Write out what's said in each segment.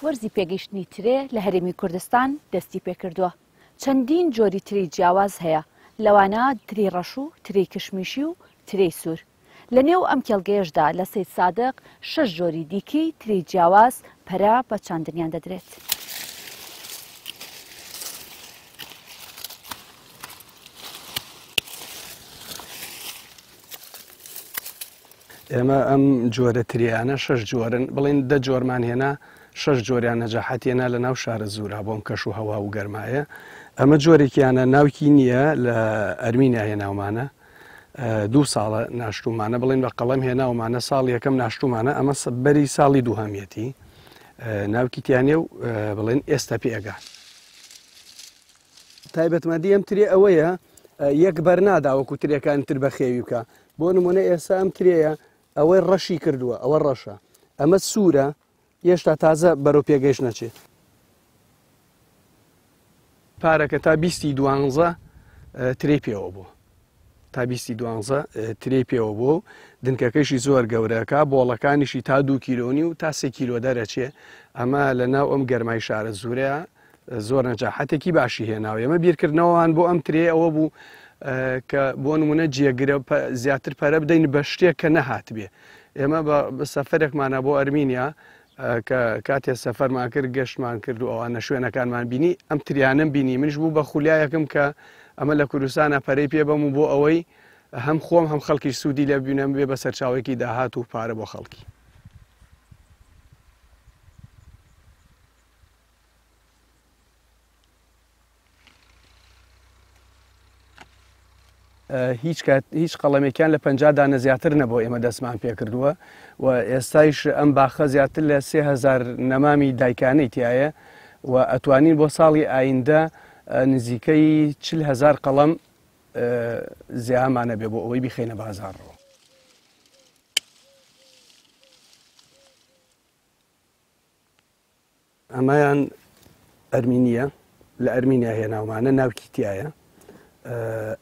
وەرزی پێگەیشتنی ترێ لە هەرێمی کوردستان دەستی پێکردووە. چەندین جۆری ترێی جیاواز هەیە، لەوانە ترێی ڕەش و ترێی کشمیشی و ترێی سوور. لە نێو ئەم کێڵگەیەشدا لە سەیدسادق شەش جۆری دیکەی ترێی جیاواز پەرە بە چاندنیان دەدرێت. ئێمە ئەم جۆرە تریانە شەش جۆرن بڵین دە جۆرمان هێنا شەش جۆریان نەجاحەت هێنا لە ناو شارە زورا بۆم کەش و هەوا و گەرمایە ئەمە جۆرێکیانە ناوکی نییە لە ئەرمینیا هێناومانە دوو ساڵە ناشتومانە بڵین بە قەڵەم هێناومانە ساڵ یەکەم ناشتومانە ئەمە بەری ساڵی دووهەمیەتی ناوکی تیانێ و بڵێن ئێستا پێگا تایبەتمەندی ئەم ترێ ئەوەیە یەک بەرنادا وەکو ترێکان تر بەخێوی بکە بۆ نمونە ئێستا ئەم ترێیە ئەوەی ڕەشی کردووە ئەوە ڕەشە ئەمە سوورە هێشتا تازە بەرەو پێگەیش نەچێت پارەکە تا بیستی دوانزە ترێی پێوە بوو تا بیستی دوانزە ترێی پێوە بوو و دنکەکەشی زۆر گەورەکە بۆڵەکانیشی تا دوو کیلۆنی و تا سێ کیلۆ دەرەچێ ئەمە لە ناو ئەم گەرمای شارە زورەیە زۆر نەجاحەتێکی باشی هێناوە ئێمە بیرکردنەوەمان بۆ ئەم ترێ ئەوە بوو کە بۆ نمونە جێگرە زیاتر پەرە بدەین بە شتێک کە نەهاتبێ ئێمە بە سەفەرێکمانە بۆ ئەرمینیا کە کاتێ سەفەرمان کرد گەشتمان کرد و ئەوانە شوێنەکانمان بینی ئەم تریانم بینی منش بوو بە خولیایەکم کە ئەمە لە کوردستانە پەرەی پێ بەم و بۆ ئەوەی هەم خۆم هەم خەڵکی سوودی لێ ببینم بێ بە سەرچاوەیەکی داهات و پارە بۆ خەڵکی. هیچ کات هیچ قەڵەمێکیان لە 50 دانە زیاتر نەبوو ئێمە دەستمان پێکردووە و ئێستایش ئەم باخە زیاتر لە 3000 نەمامی دایکانەی تایە و ئەتوانین بۆ ساڵی ئایندە نزیکەی 40 هزار قەڵەم زیامانە بێ بۆ ئەوەی بیخەینە بازاڕەوە. ئەمەیان ئەرمینیە لە ئەرمینیا هێناومانە ناوکی تایە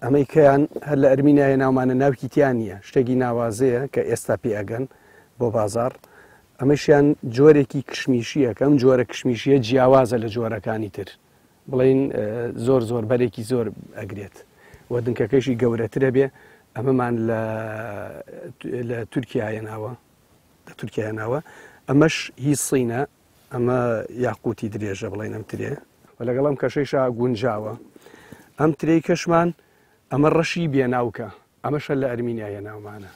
ئەمەی کەیان هەر لە ئەرمینیا هێناومانە ناوکی تیا نییە شتێکی ناوازەیە کە ئێستا پێ ئەگەن بۆ بازار ئەمەشیان جۆرێکی کشمیشیەکەم جۆرە کشمیشیە جیاوازە لە جۆرەکانی تر بڵین زۆر زۆر بەرێکی زۆر ئەگرێت و دنکەکەشی گەورەترە بێ ئەمەمان لە تورکیا هێناوە لە تورکیا هێناوە ئەمەش هی سینە ئەمە یاقوتی درێژە بڵێن ئەم ترێ و لەگەڵ ئەم کەشەیشا گونجاوە ئەم ترێی کەشمان ئەمە ڕەشی بێناوکە ئەمەشە لە ئەرمینیا هێناومانە.